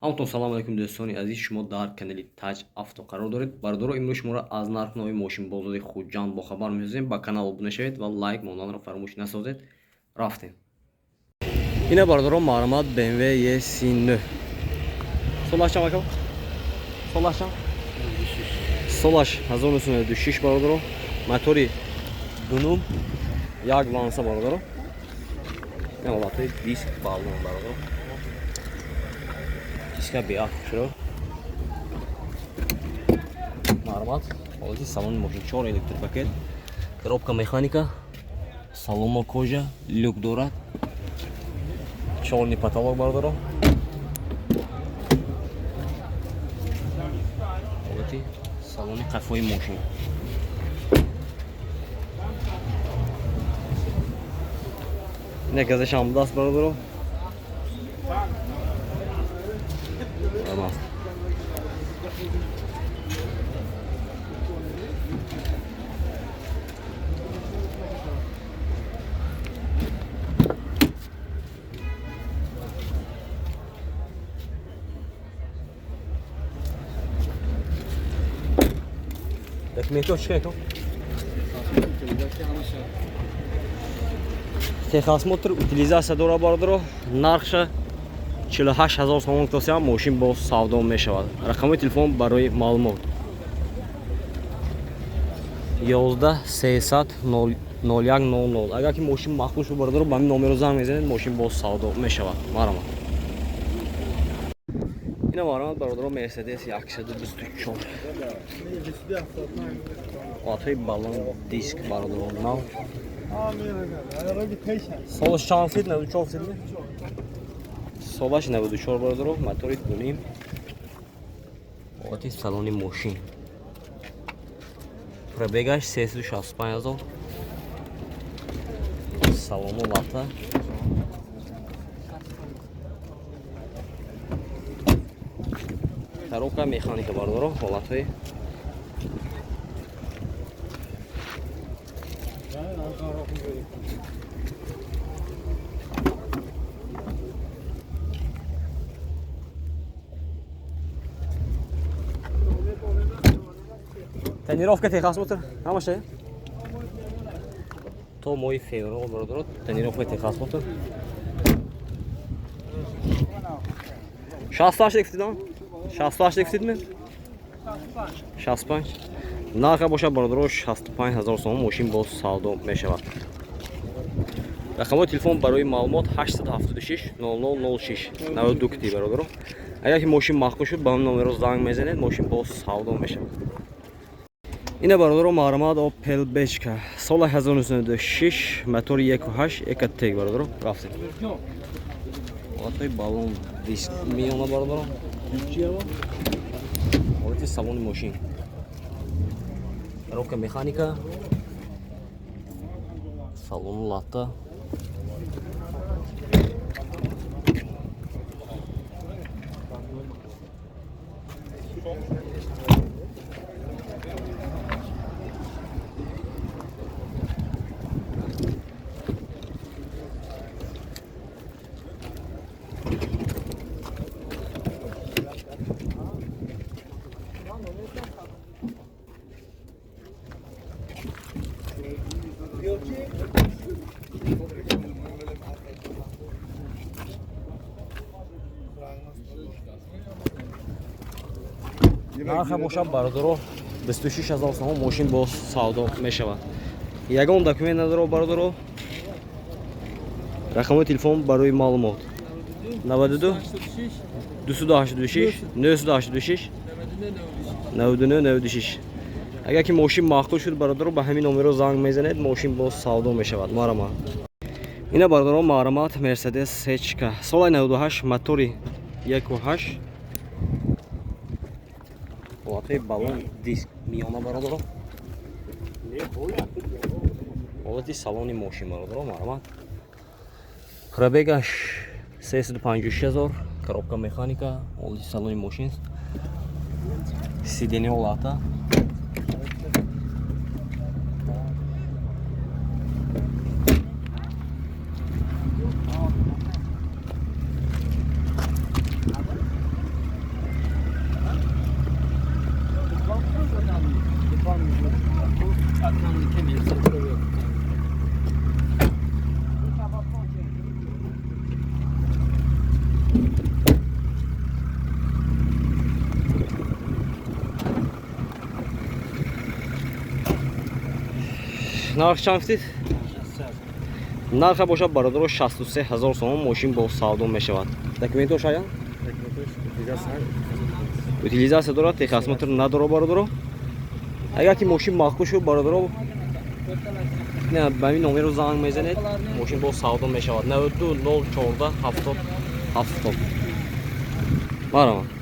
Ҳаматон салом алейкум, дӯстони азиз. Шумо дар канали Таҷ Авто қарор доред. Бародаро, имрӯз шуморо аз нархнои мошинбозори Хуҷанд бохабар месозем. Ба канал обуна шавед ва лайк монданро фаромӯш насозед. Рафтем. Ина, бародаро, марҳамат, BMW E39. Солаш чанд, ака? Солаш чанд? Солаш 1996, бародаро. Мотори дунум, як ланса, бародаро. Ин ҳолатҳои диск, баллон, бародаро. Диска беақ шуро. Марҳамат, ҳолати салони мошин, чор электропакет, коробка механика, салоно кожа, люк дорад, чёрный потолок, бародаро. Ҳолати салони қафои мошин. Ина газашам даст, бародаро. Марҳамат. Документҳо чӣ ка? Техосмотр, утилизация дора, бародаро. Нархша 48 ҳазор сомон гуфтасиам, мошин боз савдо мешавад. Рақами телефон барои маълумот: 11 300 01 00. Агар ки мошин маъқул шуд, бародаро, ба ҳамин номеро занг мезанед, мошин боз савдо мешавад. Марҳамат. Ина, марҳамат, бародаро, Мерседес 124, ҳолатҳои баллон, диск, бародаро, нав. Солаш чанд фит? 94 фит. Солаш 94, бародаро, мотори дуним. Ҳолати салони мошин. Пробегаш 365 ҳазор. Салону лата. Коробка механика, бародаро, ҳолатҳои тонировка, техосмотр ҳамаша то моҳи феврал, бародаро. Тонировка, техосмотр. 68 гуфтидам, 68 гуфтидме, 65 нарха бошад, бародаро, 65 ҳазор сомон, мошин боз савдо мешавад. Рақамҳои телефон барои маълумот: 876 0006 92 кти. Бародаро, агар ки мошин маъқул шуд, ба ҳамин номеро занг мезанед, мошин боз савдо мешавад. Ина, бародаро, марҳамат, Опел Бечка, соли 1996, мотори 1.8 Ecotec. Бародаро, рафтем. Ҳолатҳои баллон, диск миёна, бародаро. Ҳолати салони мошин. Коробка механика, салону латта. Нарха бошад, бародаро, 26 ҳазор сомон, мошин боз савдо мешавад. Ягон документ надоро, бародаро. Рақамҳои телефон барои маълумот: 92 286 986 99 96. Агар ки мошин маъқул шуд, бародаро, ба ҳамин номеро занг мезанед, мошин боз савдо мешавад. Марҳамат. Ина, бародаро, марҳамат, Мерседес Сечка, соли 98, мотори 1.8, ҳолатҳои баллон, диск миёна, бародаро. Ҳолати салони мошин, бародаро, марҳамат. Пробегаш 356 ҳазор, коробка механика. Ҳолати салони мошин, сиденье лата. Нарх чанд гуфтед? Нарха бошад, бародаро, 63 ҳазор сомон мошин бо савдо мешавад. Документош ая? Утилизация дорад, техосмотр надорад, бародаро. Агар ки мошин маъқул шуд, бародаро, ба ҳамин номерро занг мезанед, мошин бо савдо мешавад. 92 014 70 70. Марҳамат.